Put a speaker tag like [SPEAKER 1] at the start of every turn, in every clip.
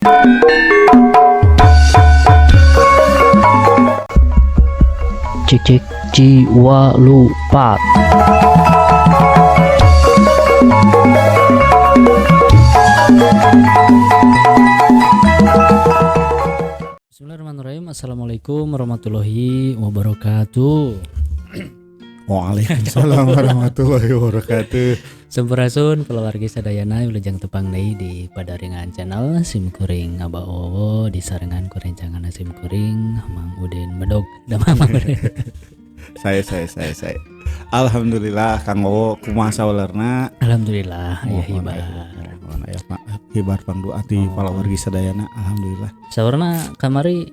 [SPEAKER 1] Cik cik jiwa lupa. Bismillahirrahmanirrahim. Assalamualaikum warahmatullahi wabarakatuh.
[SPEAKER 2] Waalaikumsalam warahmatullahi wabarakatuh.
[SPEAKER 1] Sampurasun keluarga sadayana, wilujeng tepang deui di Padaringan Channel. Sim kuring Aba Owo disarengan ku rencangan sim kuring Mang Udin Medog. Damang, Mang Udin?
[SPEAKER 2] Saya. Alhamdulillah, Kang Wowo kumaha sawalerna?
[SPEAKER 1] Alhamdulillah aya
[SPEAKER 2] Mohon
[SPEAKER 1] hibar.
[SPEAKER 2] Mohon aya Pak hibar pangdoa ti palawargi sadayana. Alhamdulillah.
[SPEAKER 1] Saurna kamari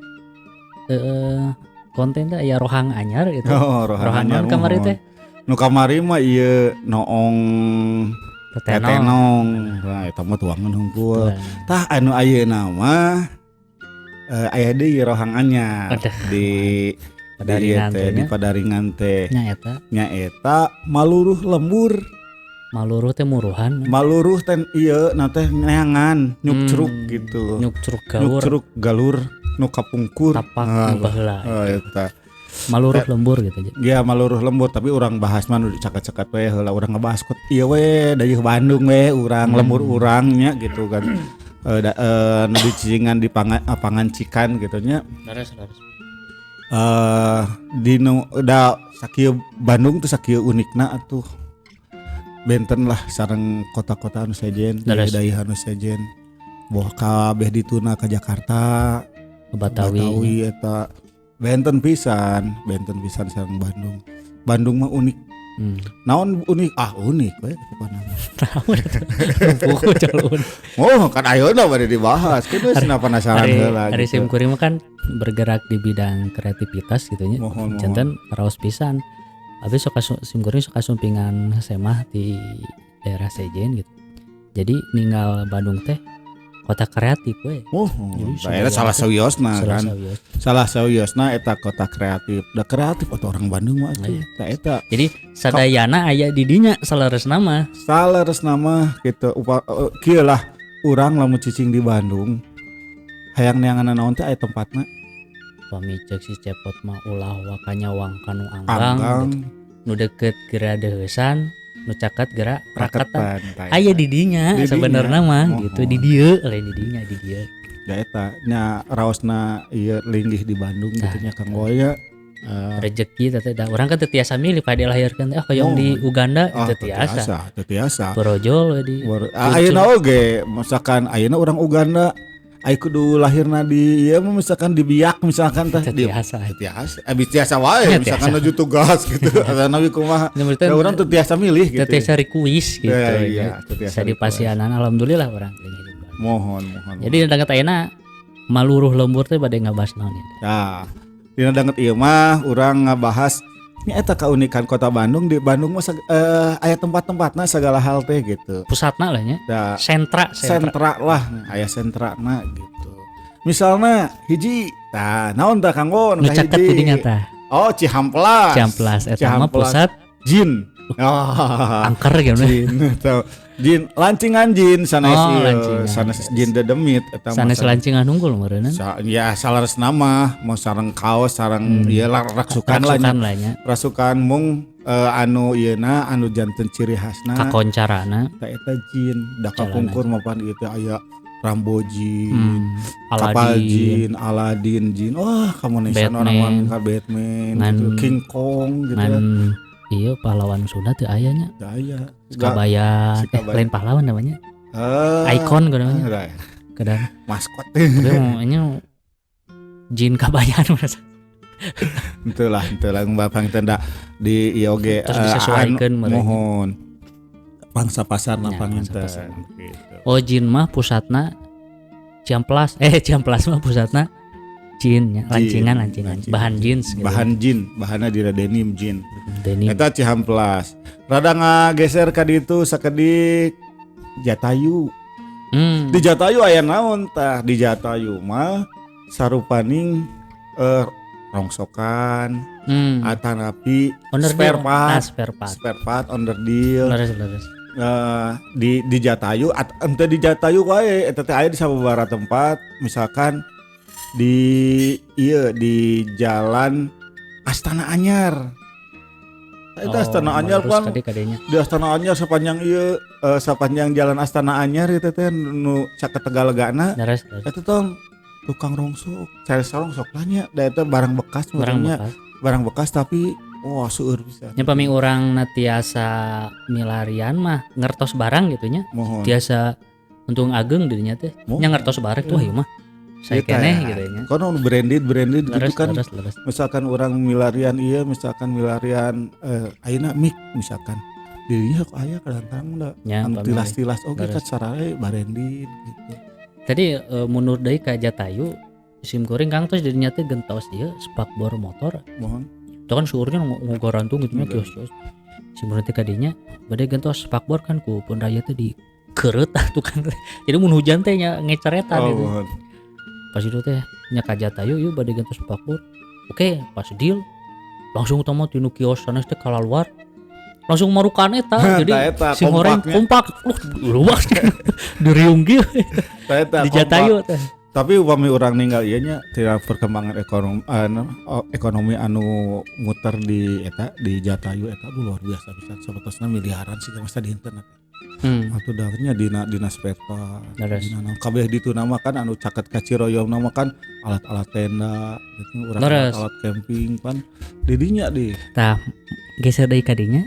[SPEAKER 1] konten teh aya rohang anyar gitu.
[SPEAKER 2] Oh, rohang
[SPEAKER 1] Rohang
[SPEAKER 2] anyar.
[SPEAKER 1] naon kamari
[SPEAKER 2] Mohon.
[SPEAKER 1] Teh?
[SPEAKER 2] Nu kamari mah ieu noong
[SPEAKER 1] tetenong.
[SPEAKER 2] Tetenong. Nah, eta mah tuangan hungkul. Tah, anu ayeuna mah aya deui rohang anyar
[SPEAKER 1] Aduh.
[SPEAKER 2] di
[SPEAKER 1] Padaringan
[SPEAKER 2] di ieu teh,
[SPEAKER 1] teh
[SPEAKER 2] di
[SPEAKER 1] nya.
[SPEAKER 2] Padaringan teh.
[SPEAKER 1] Nya eta.
[SPEAKER 2] Nyaeta maluruh lembur.
[SPEAKER 1] Maluruh teh muruhan.
[SPEAKER 2] Maluruh teh ieu na teh neangan nyukcruk gitu.
[SPEAKER 1] Nyukcruk gaur.
[SPEAKER 2] Nyukcruk galur nu kapungkur.
[SPEAKER 1] Tapak
[SPEAKER 2] Ah,
[SPEAKER 1] nu baheula.
[SPEAKER 2] oh, eta.
[SPEAKER 1] Maluruh lembur gitu aja.
[SPEAKER 2] Ya, maluruh lembur, tapi urang bahas mah nu caket-caket we heula, urang ngebahas kot ieu we dayeuh Bandung we urang lembur urang nya gitu kan. Nu dicicingan di pangancikan gitu nya.
[SPEAKER 1] Leres leres.
[SPEAKER 2] Di nu da sakieu Bandung tuh sakieu unikna atuh, benten lah sareng kota-kota anu sejen, dayeuh anu sejen. Boh kabeh dituna ke Jakarta,
[SPEAKER 1] Ke Batawi.
[SPEAKER 2] Batawi, eta benten pisan, benten pisan sareng Bandung. Bandung mah unik. Naon unik? Ah, unik we pokona mah.
[SPEAKER 1] Tahu buku calon.
[SPEAKER 2] Oh, kan ayeuna bade dibahas. Kitu cenah penasaran
[SPEAKER 1] Hari
[SPEAKER 2] heula
[SPEAKER 1] hari
[SPEAKER 2] gitu.
[SPEAKER 1] sim kuring mah kan bergerak di bidang kreativitas gitu nya.
[SPEAKER 2] Mohon, mohon.
[SPEAKER 1] Janten raos pisan. Abi suka sim kuring suka sumpingan semah di daerah sejen gitu. Jadi ninggal Bandung teh kota kreatif we.
[SPEAKER 2] Oh,
[SPEAKER 1] Jadi
[SPEAKER 2] eta salah sawiosna
[SPEAKER 1] salah
[SPEAKER 2] kan.
[SPEAKER 1] sawios.
[SPEAKER 2] Salah sawiosna eta kota kreatif. Da kreatif atau orang Bandung mah atuh.
[SPEAKER 1] Iya.
[SPEAKER 2] Tah eta.
[SPEAKER 1] Jadi sadayana aya di dinya saleresna mah.
[SPEAKER 2] Saleresna mah gitu kieu lah urang lamun cicing di Bandung hayang neangan naon teh aya tempatna.
[SPEAKER 1] Pami ceuk si Cepot mah ulah waka nyawang kanu anggang,
[SPEAKER 2] Anggang.
[SPEAKER 1] gitu. Nu deket gera deuheusan, nu caket gera raketan.
[SPEAKER 2] Raketan tah
[SPEAKER 1] Aya
[SPEAKER 2] eta.
[SPEAKER 1] di dinya
[SPEAKER 2] Di dinya.
[SPEAKER 1] sebenarnya mah
[SPEAKER 2] Mohon.
[SPEAKER 1] gitu, di dieu, lain di dinya, di dieu.
[SPEAKER 2] Da eta nya raosna ieu linggih di Bandung
[SPEAKER 1] Tah.
[SPEAKER 2] gitu nya, Kang Woya.
[SPEAKER 1] Rezeki teh da urang kan teu tiasa milih pada dilahirkeun teh ah hoyong di Uganda,
[SPEAKER 2] Ah,
[SPEAKER 1] teu tiasa.
[SPEAKER 2] teu tiasa, teu tiasa.
[SPEAKER 1] Borojol we di
[SPEAKER 2] Ah, ayeuna oge misalkan ayeuna orang Uganda aya kudu lahirna di ieu mah misalkan di Biak misalkan tah
[SPEAKER 1] teu
[SPEAKER 2] di
[SPEAKER 1] tiasa.
[SPEAKER 2] Teu tiasa. Abis tiasa wae
[SPEAKER 1] Teu
[SPEAKER 2] misalkan
[SPEAKER 1] tiasa.
[SPEAKER 2] nuju tugas gitu atau nabi kumaha.
[SPEAKER 1] Nya maksudnya
[SPEAKER 2] Ya urang teu tiasa milih gitu.
[SPEAKER 1] teu tiasa request gitu.
[SPEAKER 2] Ya,
[SPEAKER 1] Ya,
[SPEAKER 2] iya, teu tiasa
[SPEAKER 1] Bisa dipasianan alhamdulillah urang linggih di Bandung.
[SPEAKER 2] Mohon, mohon.
[SPEAKER 1] Jadi danget ayeuna maluruh lembur teh bade ngabahas naon ya?
[SPEAKER 2] Ya, dina danget ieu mah urang ngabahas nya eta keunikan kota Bandung. Di Bandung mah aya tempat-tempatna segala hal teh gitu.
[SPEAKER 1] Pusatna lah nya.
[SPEAKER 2] Da,
[SPEAKER 1] Sentra, sentra.
[SPEAKER 2] sentra lah, aya sentrana gitu. Misalnya hiji, tah naon tah, Kang Won?
[SPEAKER 1] Nu caket
[SPEAKER 2] Kahiji.
[SPEAKER 1] di dinya tah.
[SPEAKER 2] Oh, Cihampelas.
[SPEAKER 1] Cihampelas eta mah
[SPEAKER 2] Cihampelas.
[SPEAKER 1] pusat
[SPEAKER 2] Jin. Oh,
[SPEAKER 1] angker gitu.
[SPEAKER 2] jin atau jin lancingan jin sanes
[SPEAKER 1] Oh,
[SPEAKER 2] ieu,
[SPEAKER 1] lancingan.
[SPEAKER 2] sanes jin dedemit eta mah.
[SPEAKER 1] Sanes lancingan unggul meureunna.
[SPEAKER 2] Ya saleres nama mau sareng kaos sareng ieu lah raksukan lah nya.
[SPEAKER 1] Raksukan lah nya.
[SPEAKER 2] Rasukan mung anu ieuna anu janten ciri khasna
[SPEAKER 1] Kakoncarana.
[SPEAKER 2] eta eta jin da kapungkur mapan ieu teh aya Rambo jin, kapal
[SPEAKER 1] Aladin.
[SPEAKER 2] jin, Aladin jin. Wah, kamu nih
[SPEAKER 1] Batman.
[SPEAKER 2] orang ka Batman gitu, King Kong gitu.
[SPEAKER 1] Ngan iya pahlawan Sunda teu aya nya.
[SPEAKER 2] Teu aya.
[SPEAKER 1] Kabayan.
[SPEAKER 2] Sikabayan.
[SPEAKER 1] Lain pahlawan namanya. Ikon kudu namanya. Kadang
[SPEAKER 2] Maskot.
[SPEAKER 1] tapi mau nya jin kabayan merasa.
[SPEAKER 2] Itulah, itulah bapak tenda di ieu oge
[SPEAKER 1] Terus disesuaikan
[SPEAKER 2] anu,
[SPEAKER 1] mereka.
[SPEAKER 2] mohon pangsa pasarna
[SPEAKER 1] Ya,
[SPEAKER 2] panginten
[SPEAKER 1] pangsa pasarna.
[SPEAKER 2] gitu.
[SPEAKER 1] Oh, jin mah pusatna Ciamplas. Ciamplas mah pusatna jin nya, lancingan, lancingan,
[SPEAKER 2] lancingan.
[SPEAKER 1] bahan jeans gitu.
[SPEAKER 2] Bahan jin, bahanna dina denim jin.
[SPEAKER 1] Denim.
[SPEAKER 2] Eta Cihampelas. Rada ngageser ka ditu sakedik Jatayu. Di Jatayu aya naon tah? Di Jatayu mah sarupaning rongsokan atanapi
[SPEAKER 1] Onderdil.
[SPEAKER 2] spare part.
[SPEAKER 1] Ah, spare part.
[SPEAKER 2] Spare part onderdil.
[SPEAKER 1] Leres, leres.
[SPEAKER 2] Di Jatayu ente di Jatayu wae eta teh aya di sababaraha tempat, misalkan di ieu di Jalan Astana Anyar. Nah, itu Astana Anyar
[SPEAKER 1] kan
[SPEAKER 2] kan
[SPEAKER 1] kadenya.
[SPEAKER 2] Di Astana Anyar sepanjang ieu sepanjang Jalan Astana Anyar itu teh nu caket Tegalegana
[SPEAKER 1] Leres, leres.
[SPEAKER 2] eta tong tukang rongsok, cari rongsok lah nya, da eta barang bekas
[SPEAKER 1] Barang
[SPEAKER 2] sebenarnya.
[SPEAKER 1] bekas.
[SPEAKER 2] Barang bekas tapi wah, seueur pisan.
[SPEAKER 1] Nya pami urang na tiasa milarian mah ngertos barang gitu nya.
[SPEAKER 2] Mohon.
[SPEAKER 1] Tiasa untung ageng dirinya teh.
[SPEAKER 2] Mohon.
[SPEAKER 1] Nya ngertos barang tuh ieu mah. Saya
[SPEAKER 2] Iya,
[SPEAKER 1] keneh
[SPEAKER 2] tah.
[SPEAKER 1] gitu nya.
[SPEAKER 2] Kono branded branded gitu
[SPEAKER 1] Leres,
[SPEAKER 2] kan.
[SPEAKER 1] leres, leres.
[SPEAKER 2] Misalkan orang milarian iya, misalkan milarian ayeuna mic misalkan dirinya kok aya kadang-kadang da
[SPEAKER 1] Nya
[SPEAKER 2] anu
[SPEAKER 1] pami.
[SPEAKER 2] tilas-tilas oge
[SPEAKER 1] Leres.
[SPEAKER 2] kan sarare branded gitu.
[SPEAKER 1] Tadi mundur deui ka Jatayu, sim kuring Kang tos dirinya teh gentos ieu spakbor motor.
[SPEAKER 2] Mohon.
[SPEAKER 1] Itu kan seueurnya ngogorantung gitu nya kios-kios. Sim kuring teh kadinya bade gentos spakbor kan ku pun raya teh di keureut tukang teh. Jadi mun hujan teh nya ngeceretan gitu.
[SPEAKER 2] Mohon.
[SPEAKER 1] Pas itu teh nya ka Jatayu yuk bade gentos spakbor. Oke, pas deal langsung utama tinu kios sanes teh kalaluar langsung marukan eta. Jadi
[SPEAKER 2] Tah eta,
[SPEAKER 1] sing horeng
[SPEAKER 2] kompaknya.
[SPEAKER 1] kompak luas diriung kieu
[SPEAKER 2] Tah eta,
[SPEAKER 1] di Jatayu
[SPEAKER 2] kompak.
[SPEAKER 1] Teh.
[SPEAKER 2] Tapi upami urang ninggal ieu nya tidak perkembangan ekonomi anu, ekonomi anu muter di eta di Jatayu eta bu luar biasa pisan, sabatosna miliaran sih masa di internet. Atuh dahnya dina dinas peta,
[SPEAKER 1] Leres.
[SPEAKER 2] dina naon kabeh ditu nama kan anu caket ka Ciroyom nama kan alat-alat tenda gitu urang alat-alat camping pan didinya di
[SPEAKER 1] Tah, geser deui kadinya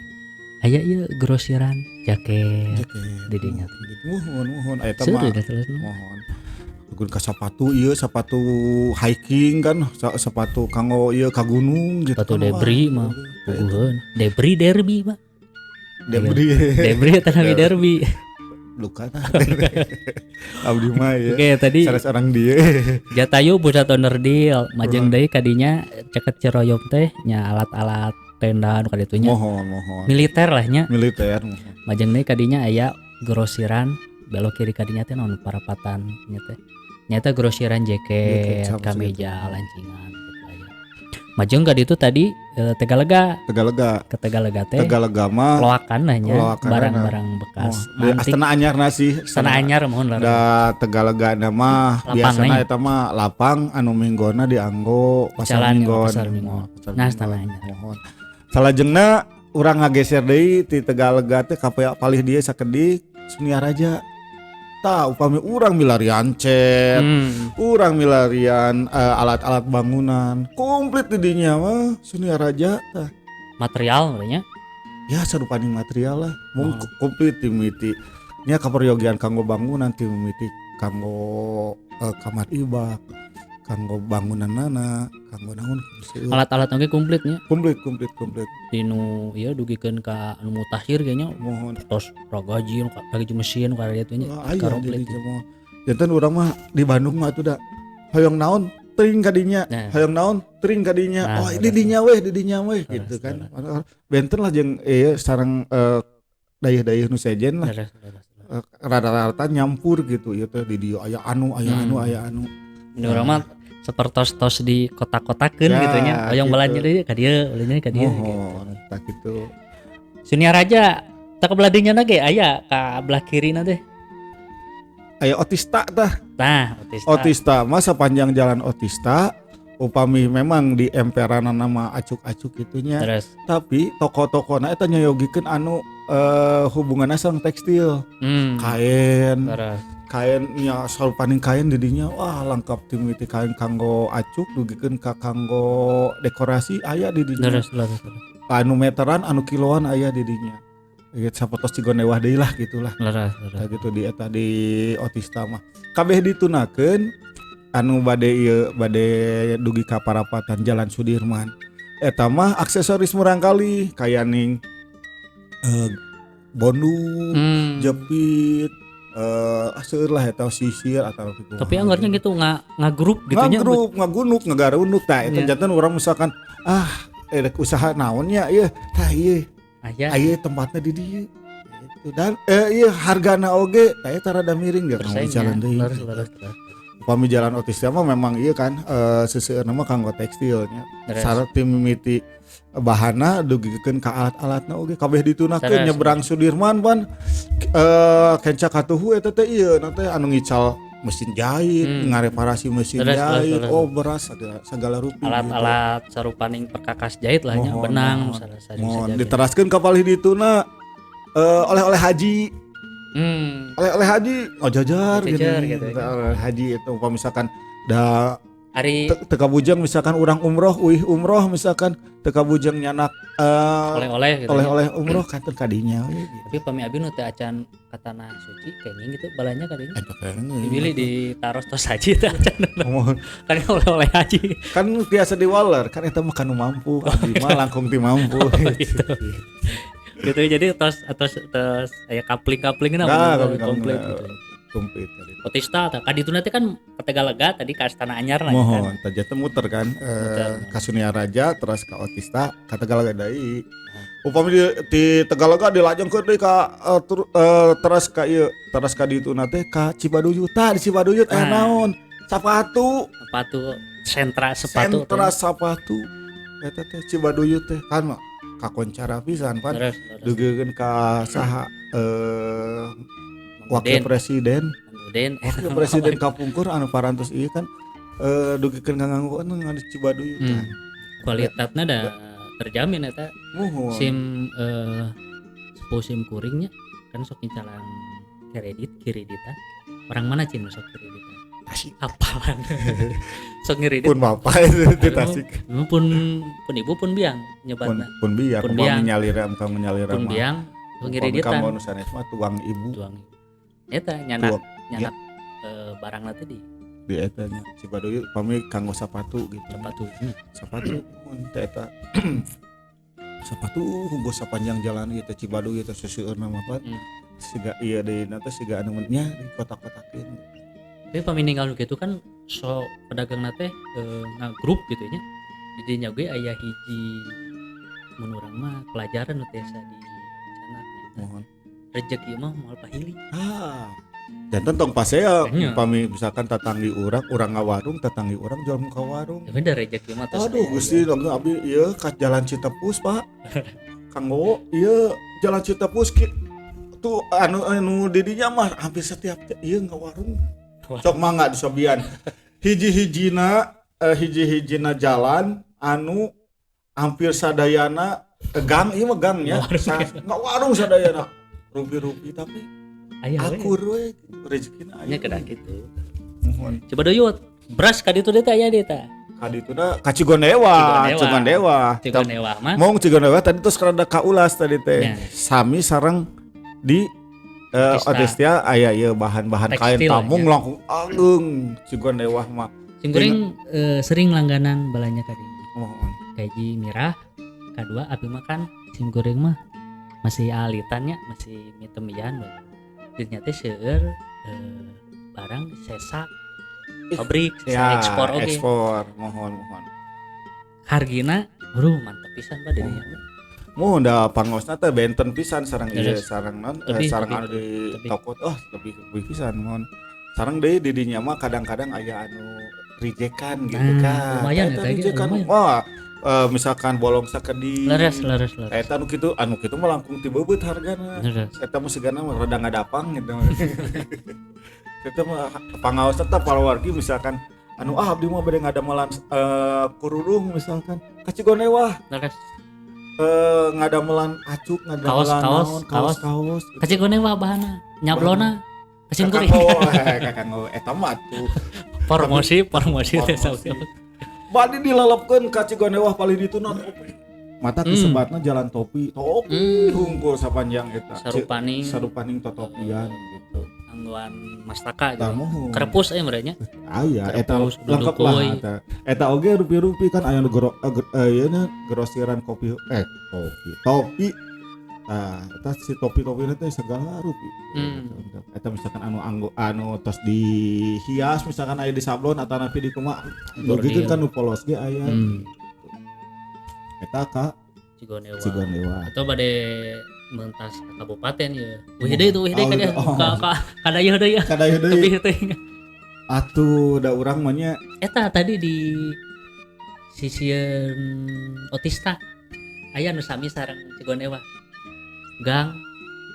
[SPEAKER 1] aya ieu grosiran jaket
[SPEAKER 2] jaket
[SPEAKER 1] didinya.
[SPEAKER 2] Muhun muhun eta
[SPEAKER 1] Seueur
[SPEAKER 2] mah.
[SPEAKER 1] dah terus mah.
[SPEAKER 2] Mohon. Gun ka sepatu ieu, sepatu hiking kan, sepatu kanggo ieu ka gunung gitu
[SPEAKER 1] Sepatu
[SPEAKER 2] kan, wah.
[SPEAKER 1] Debri mah. Puguheun. Debri derby mah.
[SPEAKER 2] Debri.
[SPEAKER 1] Debri eta nami derby.
[SPEAKER 2] Luka tah. Abdi mah ya.
[SPEAKER 1] Oke, tadi
[SPEAKER 2] Salah seorang dia.
[SPEAKER 1] Jatayu pusat onderdil, majeng deui kadinya caket Ciroyom teh nya alat-alat tenda nu kaditu nya.
[SPEAKER 2] Mohon mohon.
[SPEAKER 1] Militer lah nya.
[SPEAKER 2] Militer mohon.
[SPEAKER 1] Majeng deui kadinya aya grosiran belok kiri kadinya teh naon parapatan nya teh. Nyata grosiran
[SPEAKER 2] Jaket,
[SPEAKER 1] jaket,
[SPEAKER 2] sama
[SPEAKER 1] kameja, lancingan gitu aya. Majeng ka ditu tadi Tegalega,
[SPEAKER 2] Tegalega.
[SPEAKER 1] ke Tegalega teh
[SPEAKER 2] Tegalega mah
[SPEAKER 1] loakan lah nya,
[SPEAKER 2] Loakan,
[SPEAKER 1] barang-barang bekas.
[SPEAKER 2] oh, di
[SPEAKER 1] Antik.
[SPEAKER 2] Astana Anyar nasi.
[SPEAKER 1] Astana Anyar mohon lah.
[SPEAKER 2] Da Tegalega mah
[SPEAKER 1] Lapang
[SPEAKER 2] biasana
[SPEAKER 1] nya.
[SPEAKER 2] eta mah lapang anu minggona dianggo pasar
[SPEAKER 1] Jalan, ya,
[SPEAKER 2] minggon.
[SPEAKER 1] pasar minggon.
[SPEAKER 2] Pasar
[SPEAKER 1] Nah,
[SPEAKER 2] minggon.
[SPEAKER 1] Astana Anyar.
[SPEAKER 2] Mohon. Salajengna urang ngageser deui ti Tegalega teh ka palih dieu sakedik Suniaraja. Tah upami urang milarian cat, urang milarian alat-alat bangunan, komplit di dinya mah Suniaraja tah.
[SPEAKER 1] Material nya.
[SPEAKER 2] Ya sarupaning material lah, mung komplit ti mimiti. Nya kaperyogian kanggo bangunan ti mimiti kanggo kamar ibak, kanggo bangunan nana, kanggo naon seueur.
[SPEAKER 1] Alat-alat oge komplit nya.
[SPEAKER 2] Komplit komplit komplit.
[SPEAKER 1] Dinu ieu dugikeun ka anu mutakhir kayaknya
[SPEAKER 2] Mohon.
[SPEAKER 1] tos ragaji nu ragaji mesin ka ditu nya.
[SPEAKER 2] Wah, aya
[SPEAKER 1] Karomplit.
[SPEAKER 2] jadi mah. Janten urang mah di Bandung mah atuh da hoyong naon tring kadinya,
[SPEAKER 1] Nah.
[SPEAKER 2] hoyong naon tring kadinya.
[SPEAKER 1] Nah,
[SPEAKER 2] Oh,
[SPEAKER 1] leres,
[SPEAKER 2] di dinya weh, di dinya weh
[SPEAKER 1] Leres,
[SPEAKER 2] gitu kan. Benten lah jeung sareng dayeuh-dayeuh nu sejen lah.
[SPEAKER 1] Leres, leres, leres.
[SPEAKER 2] Rata-rata nyampur gitu ieu teh di dieu aya anu, aya anu, aya anu.
[SPEAKER 1] Ini urang mah sepertos-tos di kotak-kotakeun
[SPEAKER 2] Ya,
[SPEAKER 1] gitu nya. Hoyong
[SPEAKER 2] gitu.
[SPEAKER 1] belanja deui ka dieu, belanja ka dieu gitu.
[SPEAKER 2] Mohon tah gitu.
[SPEAKER 1] Suniaraja tak belah dinya na ge aya ka belah kiri na teh.
[SPEAKER 2] Aya Otista tah.
[SPEAKER 1] Tah, Otista.
[SPEAKER 2] Otista mah sepanjang jalan Otista upami memang di emperan nama acuk-acuk gitunya.
[SPEAKER 1] Terus.
[SPEAKER 2] Tapi toko-tokona eta nyayogikeun anu hubunganna sareng tekstil. Kain.
[SPEAKER 1] Terus.
[SPEAKER 2] Kain nya sarupaning kain didinya wah lengkap ti mimiti kain kanggo acuk dugikeun ka kanggo dekorasi aya di dinya.
[SPEAKER 1] Terus, terus, terus.
[SPEAKER 2] Anu meteran anu kiloan aya di dinya. Gitu sapotos Cigonewah deui lah gitulah.
[SPEAKER 1] Leres, leres.
[SPEAKER 2] Tah gitu di eta di Otista mah. Kabeh ditunakeun anu bade ieu bade dugi ka parapatan Jalan Sudirman. Eta mah aksesoris murangkali kaya ning bondung, jepit, seueur lah eta sisir atau kumaha.
[SPEAKER 1] Tapi anggarnya gitu ngagrup gitu nya.
[SPEAKER 2] Ngagrup, ngagunuk, ngagarunuk tah eta
[SPEAKER 1] Iya.
[SPEAKER 2] janten urang misalkan rek usaha naonnya ieu tah ieu.
[SPEAKER 1] Aya.
[SPEAKER 2] Aya tempatnya di dieu. Gitu. Dan iya hargana oge tah eta rada miring ge
[SPEAKER 1] Bersaing
[SPEAKER 2] jalan
[SPEAKER 1] ya.
[SPEAKER 2] deui.
[SPEAKER 1] Leres, leres, leres.
[SPEAKER 2] Upami jalan Otista mah memang iya kan, seseueurna mah kanggo tekstilnya. Syarat ti mimiti bahana dugikeun ka alat-alatna oge kabeh ditunakeun. Nyebrang Sudirman pan kenca katuhu eta teh ieu teh anu ngical mesin jahit, ngareparasi mesin jahit, oh beras segala rupi.
[SPEAKER 1] Alat-alat gitu. Sarupaning perkakas jahit lah nya, benang misalnya.
[SPEAKER 2] Mohon diteraskeun ka palih dituna oleh-oleh haji. Oleh-oleh haji, oh jajar gitu. Gitu. Oleh haji itu upah misalkan da
[SPEAKER 1] ari
[SPEAKER 2] teka bujang misalkan urang umroh, uih umroh misalkan teka bujang nyanak
[SPEAKER 1] oleh-oleh gitu.
[SPEAKER 2] Oleh-oleh umroh kanten kadinya we gitu.
[SPEAKER 1] Tapi pami abi nu teu acan ka tanah suci kenging gitu balanya kadinya. Dibili ditaros tos haji teh acan. Kan oleh-oleh haji.
[SPEAKER 2] Kan biasa diwaler, kan eta mah kanu mampu, abdi mah langkung ti mampu.
[SPEAKER 1] Gitu. Gitu jadi tos aya kapling-kaplingna
[SPEAKER 2] nah,
[SPEAKER 1] komplit gitu.
[SPEAKER 2] Komplit tadi.
[SPEAKER 1] Otista tah ka ditu teh kan ka Tegalega tadi ka Astana Anyar lah
[SPEAKER 2] kan. Mohon, tah muter kan ka Suniaraja terus ka Otista ka Tegalega deui. Upami di Tegalega dilajengkeun deui ka terus ka ieu, terus ka ditu teh ka Cibaduyut. Tah di Cibaduyut aya naon? Sepatu.
[SPEAKER 1] Sepatu sentra sepatu.
[SPEAKER 2] Sentra sepatu. Eta teh Cibaduyut teh kan mah kakoncara pisan pan dugikeun ka saha wakil presiden wakil presiden kapungkur anu parantos ieu kan dugikeun ka nganggo anu di Cibaduyut kan
[SPEAKER 1] kualitasna da terjamin eta sim sepuh sim kuringnya kan sok ngicalan kreditan orang mana cing sok kreditan Tasik apalan sok ngiridit
[SPEAKER 2] pun bapak itu di Tasik
[SPEAKER 1] pun ibu pun biang nyebatna
[SPEAKER 2] pun biang pun nyalira kamu nyalira
[SPEAKER 1] pun biang ngiriditan
[SPEAKER 2] kamu nu sanes mah tuang ibu
[SPEAKER 1] tuang eta nyanak barangna teh
[SPEAKER 2] di eta nya Cibaduyut pami kanggo sepatu gitu sepatu mun teh eta sepatu hunggo sapanjang jalan gitu Cibaduyut teh seseueurna mah pan siga ieu deui na teh siga anu nya di kotak-kotakeun.
[SPEAKER 1] Tapi pamininggal nu kitu kan so pedagang teh ngagrup gitu nya. Di dinya ge aya hiji mun urang mah pelajaran nu tiasa di canak.
[SPEAKER 2] Mohon.
[SPEAKER 1] Rezeki mah moal pahili.
[SPEAKER 2] Ah. Janten tong pasea upami misalkan tatanggi urang, urang ngawarung, tatanggi urang jual muka warung.
[SPEAKER 1] Ya bener rezeki mah tos.
[SPEAKER 2] Aduh Gusti dong abdi ieu ka jalan Citepus, Pak. Kanggo ieu jalan Citepus tuh anu di dinya mah hampir setiap ieu ngawarung. Sok mangga disobian. Hiji-hijina jalan anu hampir sadayana gang ieu mah gangnya. Ngawarung sadayana. Rupi-rupi tapi akur we rezekina aya.
[SPEAKER 1] Nya kedah kitu.
[SPEAKER 2] Mohon.
[SPEAKER 1] Cibaduyut beras ka ditu teh aya deui tah.
[SPEAKER 2] Ka ditu da ka Cigondewa, Cigondewa.
[SPEAKER 1] Cigondewa mah.
[SPEAKER 2] Mong Cigondewa tadi terus rada kaulas tadi teh. Sami sareng di Otista aya ieu bahan-bahan kain tamung langkung ageung Cigondewa mah.
[SPEAKER 1] Sim kuring sering langganan balanya ka dieu.
[SPEAKER 2] Mohon.
[SPEAKER 1] Kaji mirah, kadua abi mah kan sim kuring mah masih alitannya, masih mitemian. Dinya teh seueur barang sesa pabrik, sesa
[SPEAKER 2] ya,
[SPEAKER 1] ekspor oge.
[SPEAKER 2] Ekspor, mohon.
[SPEAKER 1] Hargina bro mantep pisan Pak dinya.
[SPEAKER 2] Mun da pangosna teh benten pisan sareng ieu sareng non sareng anu di toko oh lebih pisan mun. Sareng deui di dinya mah kadang-kadang aya anu rejekan gitu kan.
[SPEAKER 1] Lumayan
[SPEAKER 2] eta rejekan. Wah, misalkan bolong sakedik.
[SPEAKER 1] Leres.
[SPEAKER 2] Eta anu kitu mah langkung ti beubeut hargana. Eta mah sigana mah rada ngadapang gitu. Eta mah pangaosna teh palawargi misalkan anu abdi mah bade ngadamelan kurudung misalkan ka Cigondewa.
[SPEAKER 1] Leres.
[SPEAKER 2] Ngadamelan acuk, ngadamelan naon, kaos.
[SPEAKER 1] Ka Cigondewa bahana, nyablona. Ka sim kuring.
[SPEAKER 2] Kakang eta mah atuh.
[SPEAKER 1] Promosi teh
[SPEAKER 2] Badi dilelepkeun ka Cigondewa paling dituna topi. Mata kesebatna jalan topi hungkul sapanjang eta. Sarupaning totopian gitu.
[SPEAKER 1] Anggoan mastaka gitu. Kerepus aya merenya.
[SPEAKER 2] Aya eta lengkap lah eta. Eta oge rupi-rupi kan aya nu grosiran kopi topi. Topi. Tah eta si topi-topina teh segala rupi. Eta misalkan anu anggo anu tos dihias misalkan aya di sablon atanapi di kumaha. Begitu kan nu polos ge aya. Eta ka Cigondewa.
[SPEAKER 1] Atau bade mentas ke kabupaten ya. Wih deui tuh, wih deui ka ka dayeuh deui.
[SPEAKER 2] Ka dayeuh deui.
[SPEAKER 1] Lebih teh.
[SPEAKER 2] Atuh da urang mah nya.
[SPEAKER 1] Eta tadi di sisieun Otista aya nu sami sareng Cigonewa. Gang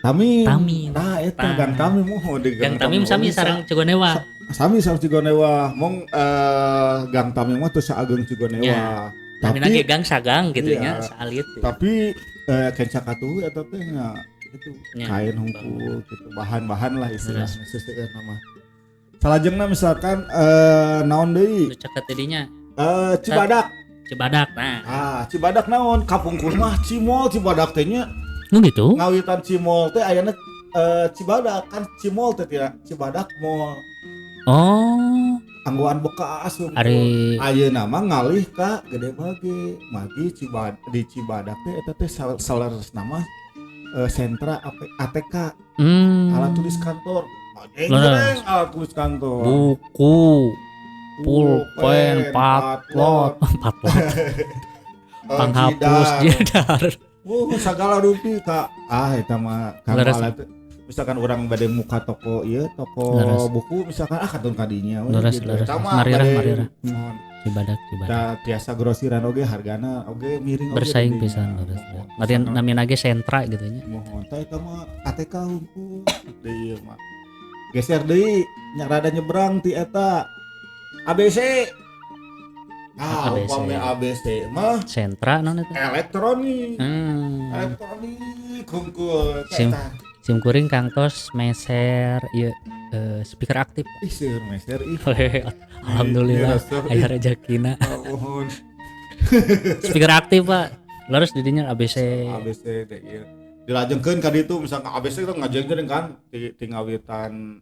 [SPEAKER 2] Tamim.
[SPEAKER 1] Tamim.
[SPEAKER 2] Tah eta
[SPEAKER 1] Tah.
[SPEAKER 2] Gang Tamim moho di
[SPEAKER 1] Gang Tamim sami sareng Cigonewa.
[SPEAKER 2] Sami sareng Cigonewa. Mong Gang Tamim mah teu saageng Cigonewa.
[SPEAKER 1] Ya.
[SPEAKER 2] Tapi
[SPEAKER 1] Namina ge gang sagang gitu
[SPEAKER 2] Iya.
[SPEAKER 1] nya, saalit.
[SPEAKER 2] Tapi kenca katuhu eta teh nya gitu.
[SPEAKER 1] Ya.
[SPEAKER 2] Kain hungkul gitu, bahan-bahan lah istilahnya seseueurna mah. Salajengna misalkan naon deui?
[SPEAKER 1] Nu caket tadinya
[SPEAKER 2] Cibadak.
[SPEAKER 1] Cibadak nah.
[SPEAKER 2] Ah, Cibadak naon? Kapungkur mah Cimol Cibadak teh nya.
[SPEAKER 1] Nu gitu.
[SPEAKER 2] Ngawitan Cimol teh ayana Cibadak kan Cimol teh tina Cibadak Mall.
[SPEAKER 1] Oh,
[SPEAKER 2] Anggoan bekas hungkul.
[SPEAKER 1] ari
[SPEAKER 2] Ayeuna mah ngalih ka Gede Bage. Magi Cibadak di Cibadak teh eta teh saleresna mah sentra ATK, alat tulis kantor.
[SPEAKER 1] Leres.
[SPEAKER 2] Alat tulis kantor.
[SPEAKER 1] Buku, pulpen, patlot, patlot, panghapus, jidar.
[SPEAKER 2] Segala rupi ka ah eta mah kanggo
[SPEAKER 1] Leres.
[SPEAKER 2] alat misalkan orang bade muka toko ieu toko
[SPEAKER 1] Leres.
[SPEAKER 2] buku misalkan ah katun kadinya we
[SPEAKER 1] Leres,
[SPEAKER 2] gitu.
[SPEAKER 1] leres.
[SPEAKER 2] Eta mah
[SPEAKER 1] Marirah,
[SPEAKER 2] bade-
[SPEAKER 1] marirah.
[SPEAKER 2] Mohon.
[SPEAKER 1] Cibadak, Cibadak.
[SPEAKER 2] Da tiasa grosiran oge hargana oge miring oge
[SPEAKER 1] Bersaing
[SPEAKER 2] didinya.
[SPEAKER 1] pisan leres.
[SPEAKER 2] Mohon.
[SPEAKER 1] Latihan namina ge sentra gitu nya.
[SPEAKER 2] Mohon tah eta mah ATK hungkul deui ieu mah. Geser deui nya rada nyebrang ti eta ABC. Ah,
[SPEAKER 1] ABC.
[SPEAKER 2] upami ABC mah
[SPEAKER 1] Sentra naon eta?
[SPEAKER 2] elektronik. Elektronik hungkul
[SPEAKER 1] Sim.
[SPEAKER 2] eta.
[SPEAKER 1] Sim kuring kangtos meser ieu speaker aktif.
[SPEAKER 2] Ih, seueur meser ih.
[SPEAKER 1] Alhamdulillah
[SPEAKER 2] Ih,
[SPEAKER 1] aya rezekina.
[SPEAKER 2] Mohon.
[SPEAKER 1] Speaker aktif, Pak. Leres di dinya ABC.
[SPEAKER 2] ABC teh ieu. Dilajengkeun ka ditu misalkan ABC itu ngajengkeun kan ti ngawitan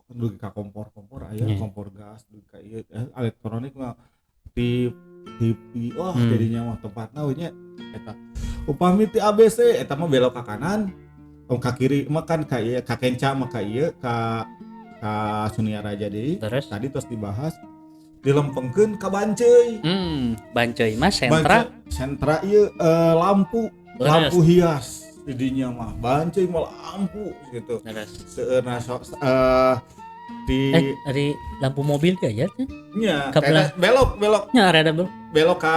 [SPEAKER 2] dugi ka kompor-kompor aya
[SPEAKER 1] Iya.
[SPEAKER 2] kompor gas dugi ka ieu elektronik mah ti TV wah jadinya mah tempatna we nya eta. Upami ti ABC eta mah belok ka kanan, oh, ka kiri mah kan ka ieu ka Kenca mah ka ieu ka ka Sunia Raja deui.
[SPEAKER 1] Terus
[SPEAKER 2] Tadi tos dibahas dilempengkeun ka Banceuy.
[SPEAKER 1] Banceuy mah sentra.
[SPEAKER 2] Banceuy, sentra ieu lampu,
[SPEAKER 1] Leres.
[SPEAKER 2] lampu hias didinya mah Banceuy mah lampu gitu.
[SPEAKER 1] Leres.
[SPEAKER 2] Seueurna sok di
[SPEAKER 1] Ari lampu mobil ge aya teh.
[SPEAKER 2] nya
[SPEAKER 1] Ka
[SPEAKER 2] eta belok belok
[SPEAKER 1] Nya rada belok.
[SPEAKER 2] belok ka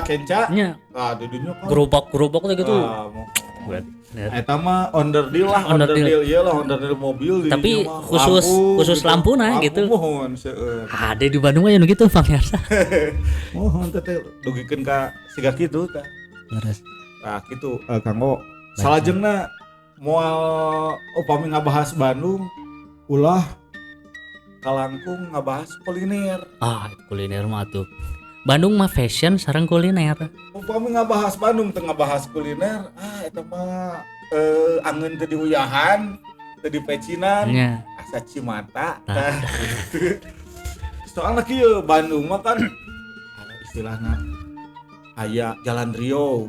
[SPEAKER 2] Kenca.
[SPEAKER 1] Nya
[SPEAKER 2] Ah didinya kan
[SPEAKER 1] gerobak-gerobak teh gitu.
[SPEAKER 2] Ah, mohon.
[SPEAKER 1] Bener.
[SPEAKER 2] Eta mah onderdil lah,
[SPEAKER 1] Onderdil.
[SPEAKER 2] onderdil ieu lah, onderdil mobil didinya
[SPEAKER 1] Tapi
[SPEAKER 2] mah.
[SPEAKER 1] khusus
[SPEAKER 2] Lampu,
[SPEAKER 1] khusus
[SPEAKER 2] gitu.
[SPEAKER 1] lampuna
[SPEAKER 2] Lampu
[SPEAKER 1] gitu.
[SPEAKER 2] mohon seueur.
[SPEAKER 1] Ada di Bandung aja nu gitu pamirsa.
[SPEAKER 2] Mohon teh teh dugikeun ka siga kitu tah.
[SPEAKER 1] Leres.
[SPEAKER 2] Nah, gitu kanggo salajengna moal upami ngabahas Bandung ulah kalangkung ngabahas kuliner.
[SPEAKER 1] Ah, kuliner mah tuh. Bandung mah fashion sareng kuliner.
[SPEAKER 2] Upami ngabahas Bandung teu ngabahas kuliner, ah eta mah angeun teu diuyahan, teu dipecinan,
[SPEAKER 1] Nya.
[SPEAKER 2] asa cimata.
[SPEAKER 1] Tah.
[SPEAKER 2] Tah. Soalna kieu Bandung mah kan ada istilahna aya Jalan Rio.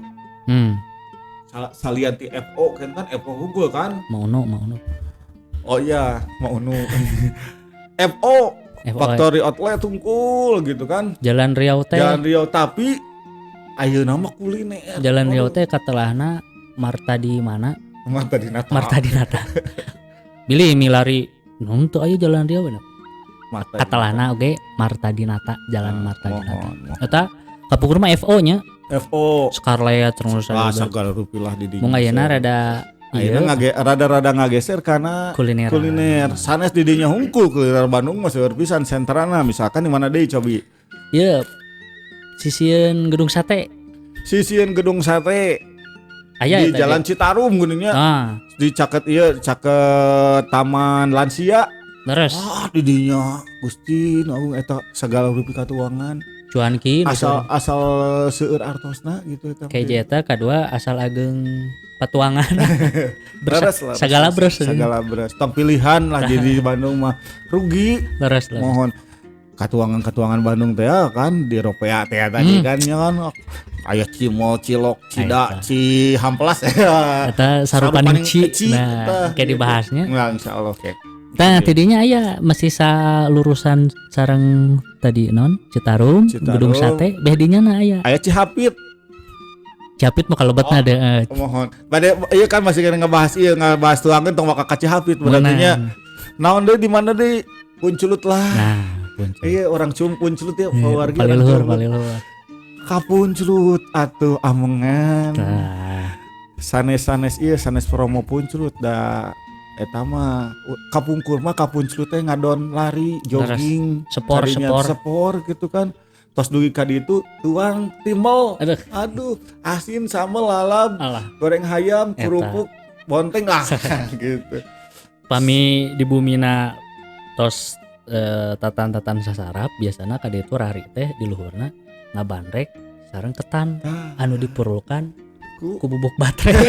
[SPEAKER 2] Salian ti FO kan kan FO unggul kan.
[SPEAKER 1] Mau no, mau no.
[SPEAKER 2] Oh iya, mau nu. FO
[SPEAKER 1] FO.
[SPEAKER 2] Factory Outlet unggul gitu kan.
[SPEAKER 1] Jalan Riau teh.
[SPEAKER 2] Jalan Riau tapi ayeuna mah kuliner.
[SPEAKER 1] Jalan Riau teh katelahna Marta di mana?
[SPEAKER 2] Marta Dinata.
[SPEAKER 1] Marta Dinata. Bilih milari nun teu aya Jalan Riau bener.
[SPEAKER 2] Marta
[SPEAKER 1] Katelahna oge Marta Dinata, Jalan
[SPEAKER 2] Ah,
[SPEAKER 1] Marta Dinata.
[SPEAKER 2] Mohon, mohon.
[SPEAKER 1] Eta kapungkur mah FO nya,
[SPEAKER 2] FO.
[SPEAKER 1] Scarlett terus
[SPEAKER 2] Ah, segala rupi lah di dinya.
[SPEAKER 1] Mung ayeuna rada
[SPEAKER 2] Ayeuna rada-rada ngageser karena
[SPEAKER 1] kuliner.
[SPEAKER 2] kuliner. Sanes di dinya hungkul kuliner Bandung mah seueur pisan sentrana misalkan di mana deui cobi.
[SPEAKER 1] Ieu sisieun gedung sate.
[SPEAKER 2] Sisieun gedung sate
[SPEAKER 1] Aya
[SPEAKER 2] di
[SPEAKER 1] eta
[SPEAKER 2] Jalan Citarum geuning nya.
[SPEAKER 1] Ah,
[SPEAKER 2] Di caket ieu caket Taman Lansia.
[SPEAKER 1] terus
[SPEAKER 2] Ah, di dinya Gusti nu agung eta segala rupi katuangan.
[SPEAKER 1] cuanki
[SPEAKER 2] Asal asal seueur artosna gitu eta.
[SPEAKER 1] kayak eta kadua asal ageng patuangan.
[SPEAKER 2] Leres, leres,
[SPEAKER 1] Segala bros.
[SPEAKER 2] Segala bros. Tong pilihan lah jadi di Bandung mah rugi.
[SPEAKER 1] Leres, leres.
[SPEAKER 2] Mohon katuangan-katuangan Bandung teh ya kan di Ropea teh tadi kan ya kan aya Cimol, Cilok, Cida,
[SPEAKER 1] Eta.
[SPEAKER 2] Cihamplas ya.
[SPEAKER 1] Eta sarupaning ci.
[SPEAKER 2] ci,
[SPEAKER 1] Nah,
[SPEAKER 2] eta,
[SPEAKER 1] kayak
[SPEAKER 2] gitu.
[SPEAKER 1] dibahasnya.
[SPEAKER 2] Nah, insyaallah oke.
[SPEAKER 1] Nah, tidinya aya masih salurusan sareng tadi non Citarum,
[SPEAKER 2] Citarum.
[SPEAKER 1] Gedung Sate, beh dinya na aya.
[SPEAKER 2] Aya Cihapit.
[SPEAKER 1] Capit mah kalebetna
[SPEAKER 2] Oh.
[SPEAKER 1] de
[SPEAKER 2] Mohon. Bade ieu kan masih kena ngebahas ieu ngebahas tuangan tong waka ka Cihapit berarti nya.
[SPEAKER 1] meunang.
[SPEAKER 2] Naon deui di mana deui? Puncelut lah.
[SPEAKER 1] Nah, Puncelut.
[SPEAKER 2] Iya, orang cum Puncelut ya,
[SPEAKER 1] Iya,
[SPEAKER 2] wargi
[SPEAKER 1] paling
[SPEAKER 2] orang
[SPEAKER 1] luhur,
[SPEAKER 2] Cumlut.
[SPEAKER 1] Paling luhur.
[SPEAKER 2] Ka Puncelut atuh amengan.
[SPEAKER 1] Tah.
[SPEAKER 2] Sanes-sanes iya sanes promo Puncelut da eta mah kapungkur mah ka Puncelut teh ngadon lari, jogging,
[SPEAKER 1] Sepor,
[SPEAKER 2] carinya
[SPEAKER 1] sepor.
[SPEAKER 2] Sepor gitu kan. Tos dugi ka ditu tuang timbel.
[SPEAKER 1] Aduh.
[SPEAKER 2] Aduh, asin sambel lalap,
[SPEAKER 1] Alah,
[SPEAKER 2] goreng hayam,
[SPEAKER 1] Eta.
[SPEAKER 2] kerupuk, bonteng lah gitu.
[SPEAKER 1] Pami di bumina tos tatan-tatan sasarap biasana ka ditu rari teh di luhurna ngabandrek sareng ketan
[SPEAKER 2] Tah,
[SPEAKER 1] anu diperlukan
[SPEAKER 2] ku
[SPEAKER 1] ku bubuk baterai.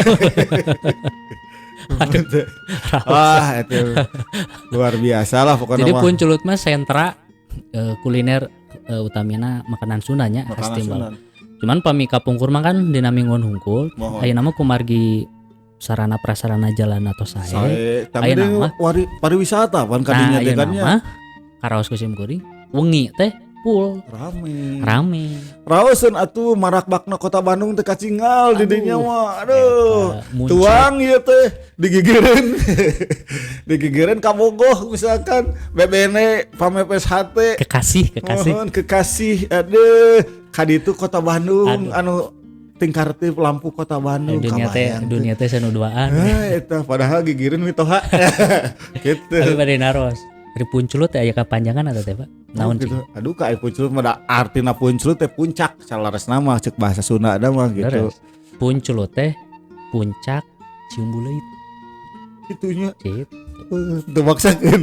[SPEAKER 1] Aduh.
[SPEAKER 2] Wah, itu luar biasa lah pokoknya
[SPEAKER 1] Jadi
[SPEAKER 2] mah.
[SPEAKER 1] Puncelut mah sentra kuliner, utamina makanan Sundanya khas
[SPEAKER 2] Makanan
[SPEAKER 1] timbal.
[SPEAKER 2] Sunda.
[SPEAKER 1] Cuman pami kapungkur mah kan dina minggon hungkul.
[SPEAKER 2] Mohon.
[SPEAKER 1] Ayeuna mah kumargi sarana prasarana jalan atau sae.
[SPEAKER 2] Sae, tapi
[SPEAKER 1] Ayeuna
[SPEAKER 2] deui
[SPEAKER 1] mah.
[SPEAKER 2] wari pariwisata pan
[SPEAKER 1] Nah,
[SPEAKER 2] kadinya teh
[SPEAKER 1] ayeuna
[SPEAKER 2] kan nya.
[SPEAKER 1] mah karaos ku sim kuring wengi teh full
[SPEAKER 2] Rame.
[SPEAKER 1] rame.
[SPEAKER 2] Raoseun atuh marakbakna kota Bandung teh kacingal di dinya mah. Aduh.
[SPEAKER 1] Eta, muncul.
[SPEAKER 2] Tuang ieu teh digigireun. Digigireun ka Bogoh misalkan bebene pamepes hate.
[SPEAKER 1] Kekasih, kekasih.
[SPEAKER 2] Mohon kekasih, aduh, kaditu kota Bandung
[SPEAKER 1] Aduh.
[SPEAKER 2] anu tingkartip lampu kota Bandung
[SPEAKER 1] Dunia teh
[SPEAKER 2] kabayang teh.
[SPEAKER 1] dunia teh sanu duaan.
[SPEAKER 2] Ah, eta padahal gigireun mitoha. Gitu.
[SPEAKER 1] Tapi bade naros. Dari Puncelut teh aya kapanjangan atau teh, Pak? Naon
[SPEAKER 2] gitu.
[SPEAKER 1] cing?
[SPEAKER 2] Aduh, ka aya Puncelut mah da artina Puncelut teh puncak salaresna mah ceuk bahasa Sunda da mah gitu.
[SPEAKER 1] Leres. Puncelut teh puncak Ciumbuleuit.
[SPEAKER 2] Itunya
[SPEAKER 1] Cit.
[SPEAKER 2] Teu maksakeun.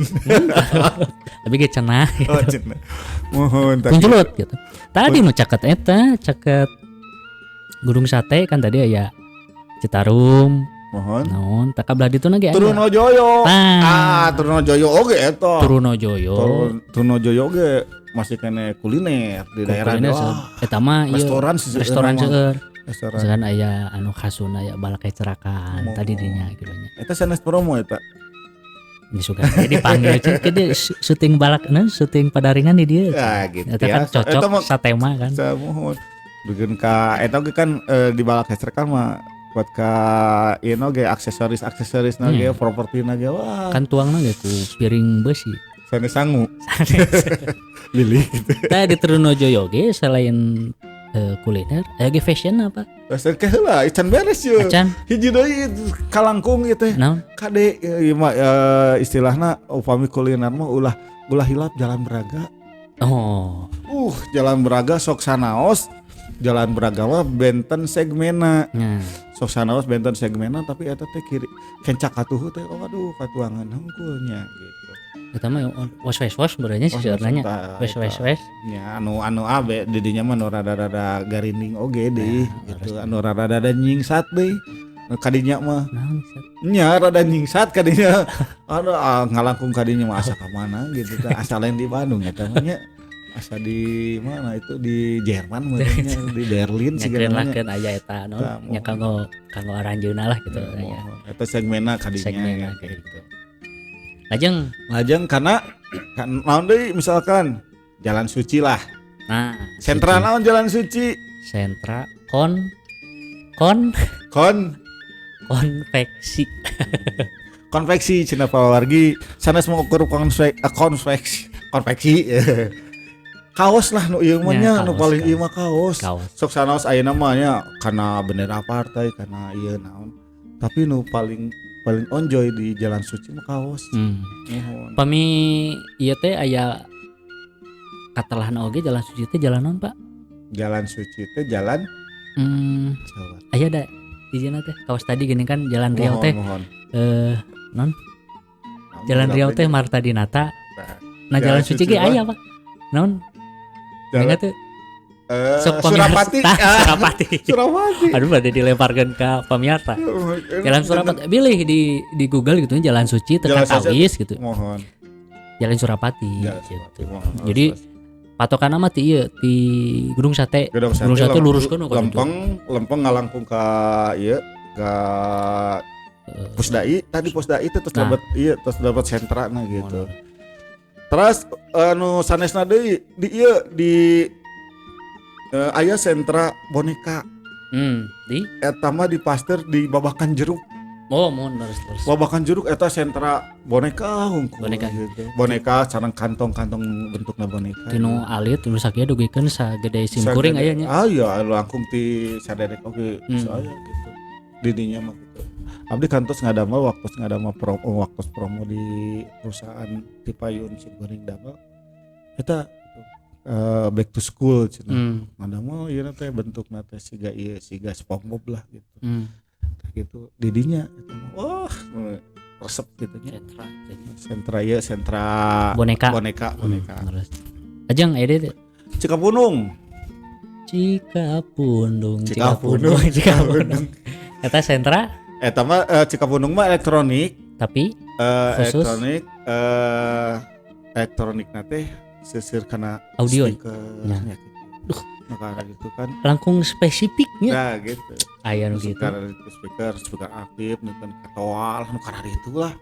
[SPEAKER 1] Tapi ge cenah.
[SPEAKER 2] Oh, cenah. Mohon tak.
[SPEAKER 1] Puncelut gitu. Tadi nu caket eta, caket Gunung Sate kan tadi aya Citarum,
[SPEAKER 2] Mohon.
[SPEAKER 1] naon, tak kabelah ditu na ge aya.
[SPEAKER 2] Trunojoyo.
[SPEAKER 1] Tah.
[SPEAKER 2] Ah, Trunojoyo oge eta.
[SPEAKER 1] Trunojoyo.
[SPEAKER 2] Trunojoyo oge masih kene kuliner di daerah
[SPEAKER 1] Kuliner
[SPEAKER 2] wah,
[SPEAKER 1] eta mah ieu
[SPEAKER 2] restoran sih
[SPEAKER 1] restoran seueur.
[SPEAKER 2] Restoran.
[SPEAKER 1] Misalkan aya anu khasuna aya balake cerakan
[SPEAKER 2] Mohon.
[SPEAKER 1] tadi dinya gitu nya.
[SPEAKER 2] Eta sanes promo eta.
[SPEAKER 1] Ini suka saya dipanggil cek ke dia syuting balak nah, syuting padaringan di dia.
[SPEAKER 2] Ya gitu
[SPEAKER 1] Eta kan
[SPEAKER 2] ya.
[SPEAKER 1] cocok
[SPEAKER 2] Eta mah
[SPEAKER 1] satema kan.
[SPEAKER 2] mohon. Dugeun ka eta oge kan di balak hester kan mah buat ka ieu oge aksesoris-aksesoris na ge properti na ge wah.
[SPEAKER 1] Kan tuangna ge ku piring besi.
[SPEAKER 2] Sanes sangu. Lili gitu.
[SPEAKER 1] Tah di Trunojoyo ge selain kuliner aya ge fashion apa?
[SPEAKER 2] Fashion ke heula can beres yeuh.
[SPEAKER 1] Acan
[SPEAKER 2] Hiji deui kalangkung ieu teh.
[SPEAKER 1] naon?
[SPEAKER 2] Kade ieu mah istilahna upami kuliner mah ulah ulah hilap Jalan Braga.
[SPEAKER 1] Oh,
[SPEAKER 2] Jalan Braga sok sanaos. Jalan Braga mah benten segmena.
[SPEAKER 1] nah.
[SPEAKER 2] Sok sanaos benten segmena tapi eta teh kiri kencak katuhu teh oh aduh katuangan hungkulnya gitu.
[SPEAKER 1] Eta mah was was was sebenarnya sih sebenarnya. Was was was.
[SPEAKER 2] Ya anu anu abe didinya mah nu rada-rada garinding oge deui
[SPEAKER 1] Nah,
[SPEAKER 2] gitu anu rada-rada nyingsat deui. Nu kadinya mah
[SPEAKER 1] Naon sih?
[SPEAKER 2] nya rada nyingsat kadinya. Aduh ngalangkung kadinya mah asa ka mana gitu teh asa lain di Bandung eta mah nya. Asa di mana itu di Jerman meureunnya di Berlin sih
[SPEAKER 1] Nyakeun lah keun aya eta naon
[SPEAKER 2] Tah,
[SPEAKER 1] nya kanggo kanggo aranjeunna lah gitu aya.
[SPEAKER 2] Eta segmenna kadinya
[SPEAKER 1] Segmenna
[SPEAKER 2] gitu.
[SPEAKER 1] Lajeng
[SPEAKER 2] Lajeng karena kan naon deui misalkan Jalan Suci lah.
[SPEAKER 1] nah
[SPEAKER 2] Sentra naon Jalan Suci?
[SPEAKER 1] Sentra kon kon
[SPEAKER 2] Kon
[SPEAKER 1] konveksi.
[SPEAKER 2] Konveksi cenah pawargi sanes mengukur konveksi konveksi kaos lah nu ieu mah
[SPEAKER 1] Ya,
[SPEAKER 2] nya nu
[SPEAKER 1] kaos,
[SPEAKER 2] paling
[SPEAKER 1] kaos.
[SPEAKER 2] ieu mah kaos.
[SPEAKER 1] Kaos.
[SPEAKER 2] Sok sanaos ayeuna mah nya karena bendera partai karena ieu naon tapi nu paling paling onjoy di Jalan Suci mah kaos. Nuhun.
[SPEAKER 1] Pami ieu teh aya katelahna oge Jalan Suci teh jalan naon, Pak?
[SPEAKER 2] Jalan Suci teh jalan Jawa.
[SPEAKER 1] Aya da di dieu teh kaos tadi gini kan Jalan Riau teh
[SPEAKER 2] Mohon,
[SPEAKER 1] non
[SPEAKER 2] mohon.
[SPEAKER 1] Jalan Riau teh Marta Dinata.
[SPEAKER 2] Nah,
[SPEAKER 1] Nah, Jalan
[SPEAKER 2] Jalan
[SPEAKER 1] Suci
[SPEAKER 2] Suci
[SPEAKER 1] ge
[SPEAKER 2] mah.
[SPEAKER 1] aya, Pak. Naon?
[SPEAKER 2] Jalan,
[SPEAKER 1] Ingat tuh sok
[SPEAKER 2] Surapati.
[SPEAKER 1] Tah,
[SPEAKER 2] Ah,
[SPEAKER 1] Surapati.
[SPEAKER 2] Surapati.
[SPEAKER 1] Aduh, pada dilemparkan ke pamiarsa. Jalan Surapati pilih di Google gitu Jalan Suci tekan
[SPEAKER 2] Jalan Suci.
[SPEAKER 1] Tawis gitu.
[SPEAKER 2] Mohon.
[SPEAKER 1] Jalan Surapati
[SPEAKER 2] Jalan
[SPEAKER 1] gitu.
[SPEAKER 2] Surapati, mohon.
[SPEAKER 1] Jadi patokan nama ti ieu ti Gedung Sate.
[SPEAKER 2] Gedung Sate,
[SPEAKER 1] Gedung Sate lurus kan
[SPEAKER 2] lempeng lempeng ngalangkung ka ieu ka Pusdai tadi Pusdai itu terus
[SPEAKER 1] Nah.
[SPEAKER 2] dapat iya terus dapat sentra nah gitu. Terus anu sanesna deui di ieu di aya sentra boneka
[SPEAKER 1] Di
[SPEAKER 2] eta mah di Pasteur di Babakan Jeruk.
[SPEAKER 1] Oh, mun terus terus.
[SPEAKER 2] Babakan jeruk eta sentra boneka hungkul.
[SPEAKER 1] Boneka.
[SPEAKER 2] Gitu. Boneka sareng kantong-kantong bentukna boneka.
[SPEAKER 1] Tinu alit tinu sakieu dugikeun sagede sim kuring aya nya.
[SPEAKER 2] Ah iya langkung ti saderek oge aya gitu. Didinya mah gitu. Abdi kantos ngadamel waktu ngadamel promo waktu promo di perusahaan ti payun sim kuring damel. Eta back to school cenah. Ngadamel ieu teh bentukna teh siga ieu siga SpongeBob lah gitu. Gitu didinya wah resep gitu nya sentra ya sentra boneka boneka.
[SPEAKER 1] Ajeng aya deui
[SPEAKER 2] Cikapundung
[SPEAKER 1] Cikapundung Cikapundung eta sentra
[SPEAKER 2] eta mah Cikapundung mah elektronik
[SPEAKER 1] tapi khusus
[SPEAKER 2] elektronik elektronik na teh seueur kana
[SPEAKER 1] audio
[SPEAKER 2] speaker nya gitu. Duh, maka gitu kan
[SPEAKER 1] langkung spesifiknya
[SPEAKER 2] nah gitu aya
[SPEAKER 1] nu gitu
[SPEAKER 2] speaker speaker aktif nu kan katoal nu karari itu lah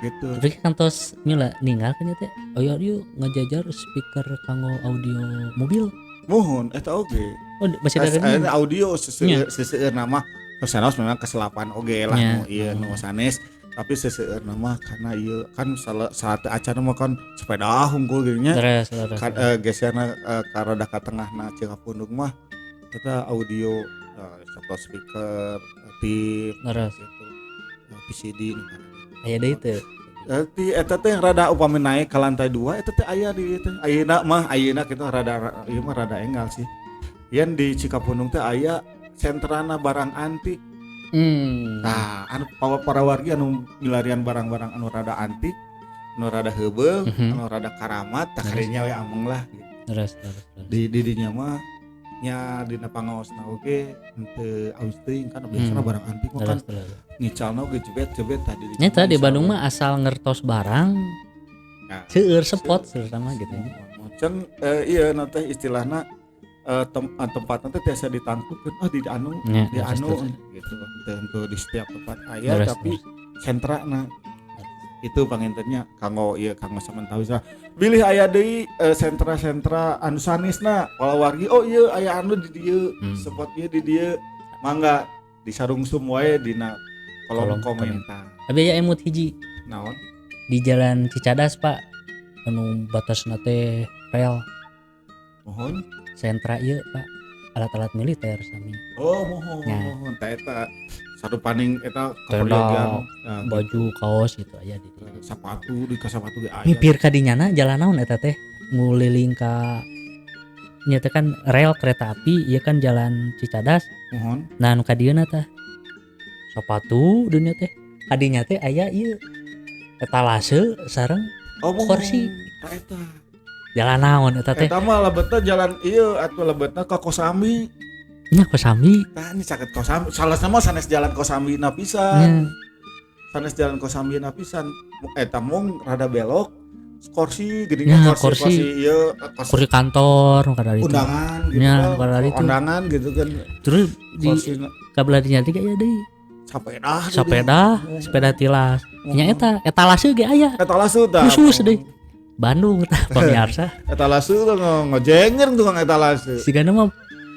[SPEAKER 2] gitu.
[SPEAKER 1] Tapi kantos nyula ninggal kan teh aya ieu ngajajar speaker kanggo audio mobil
[SPEAKER 2] muhun eta oge
[SPEAKER 1] oh masih ada
[SPEAKER 2] audio seseueur nama sanes memang keselapan oge lah nu ieu nu sanes tapi seseueur nama karena ieu kan saat acara mah kan sepeda hungkul geuning nya kan geserna ka rada ka tengahna Cikapundung mah eta audio satu speaker aktif gitu PCD
[SPEAKER 1] aya deui teu
[SPEAKER 2] ti eta teh rada upami naik ka lantai 2 eta teh aya di teh ayeuna mah ayeuna kitu rada ieu mah rada enggal sih yen di Cikapundung teh aya sentrana barang antik. Nah, anu para wargi anu milarian barang-barang anu rada antik, anu rada heubeul, anu rada karamat, tah karinya we ameng lah gitu.
[SPEAKER 1] Terus.
[SPEAKER 2] Di dinya mah nya dina pangaosna oge henteu awis teuing kan biasana barang antik mah kan ngicalna oge jebet-jebet tadi.
[SPEAKER 1] Nya tadi di Bandung mah asal ngertos barang seueur spot sama gitu.
[SPEAKER 2] Cen ieu na teh istilahna tempatnya teh tiasa ditangtukeun oh di anu ya, di anu gitu tentu di setiap tempat aya tapi sentrana itu pangintennya kanggo ieu kanggo samentawis bilih aya deui sentra-sentra anu sanesna wargi oh ieu aya anu di dieu spot ieu di dieu mangga disarungsum wae dina kolom komentar.
[SPEAKER 1] Abi aya emut hiji
[SPEAKER 2] naon
[SPEAKER 1] di Jalan Cicadas Pak anu batasna teh rel
[SPEAKER 2] mohon
[SPEAKER 1] sentra ieu Pak alat-alat militer sami.
[SPEAKER 2] Oh mohon mohon ta eta sarupaning eta kaperyogian
[SPEAKER 1] baju kaos gitu aya di dieu.
[SPEAKER 2] Sepatu di ka sepatu ge aya.
[SPEAKER 1] Mipir ka dinyana jalan naon eta teh nguliling ka nya teh kan rel kereta api ieu kan Jalan Cicadas.
[SPEAKER 2] Mohon.
[SPEAKER 1] Nah nu ka dieuna tah sepatu dunya teh ka dinya teh aya ieu etalase sareng kursi.
[SPEAKER 2] Ta eta
[SPEAKER 1] jalan naon eta teh?
[SPEAKER 2] Eta mah lebetna jalan ieu atuh lebetna ka Kosambi.
[SPEAKER 1] Nya Kosambi.
[SPEAKER 2] Tah ini caket Kosambi. Salasna mah sanes jalan Kosambi na pisan. Sanes jalan Kosambi na pisan. Eta mung rada belok kursi geuning kursi ieu
[SPEAKER 1] kursi kantor nu kada itu.
[SPEAKER 2] Undangan gitu.
[SPEAKER 1] Nya kada itu.
[SPEAKER 2] Undangan gitu kan.
[SPEAKER 1] Terus di kabelah dinya teh aya deui. Sepeda, sepeda tilas. Nya eta etalase ge aya.
[SPEAKER 2] Etalase tah.
[SPEAKER 1] Khusus deui. Bandung tah pemirsa.
[SPEAKER 2] Etalase teh ngojenger tukang etalase.
[SPEAKER 1] Sigana mah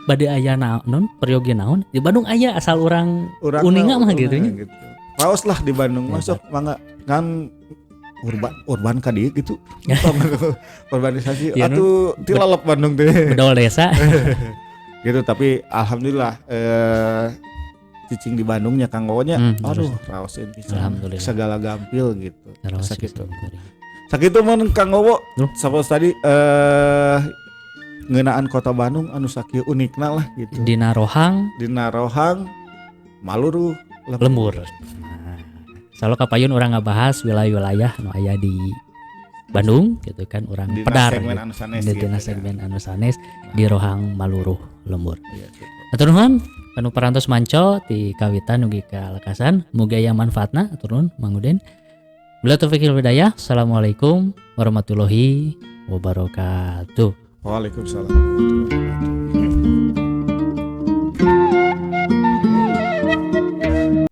[SPEAKER 1] bade aya naon peryogi naon di Bandung aya asal urang uninga mah gitu nya.
[SPEAKER 2] Gitu. Raos lah di Bandung masuk mangga kan urban ka dieu gitu. Urbanisasi
[SPEAKER 1] ya,
[SPEAKER 2] atuh tilalep Bandung teh.
[SPEAKER 1] Bedol desa.
[SPEAKER 2] Gitu tapi alhamdulillah cicing di Bandungnya Kang Wowo nya aduh raoseun pisan. Segala gampil gitu. Sakitu. Sakitu mun Kang Wowo sapoos tadi ngeunaan kota Bandung anu sakieu unikna lah gitu.
[SPEAKER 1] Dina Rohang
[SPEAKER 2] Maluruh
[SPEAKER 1] Lembur. Nah, selalu kapayun urang ngabahas wilayah-wilayah nu aya di Bandung gitu kan urang
[SPEAKER 2] dina
[SPEAKER 1] pedar
[SPEAKER 2] segmen anu sanes
[SPEAKER 1] gitu, dina segmen anu sanes di Rohang Maluruh Lembur. Atur nuhun anu parantos manco ti kawitan ugi ka lekasan mugi aya manfaatna atur nuhun Mang Uden. Bila taufik wal hidayah. Assalamualaikum warahmatullahi wabarakatuh.
[SPEAKER 2] Waalaikumsalam warahmatullahi wabarakatuh.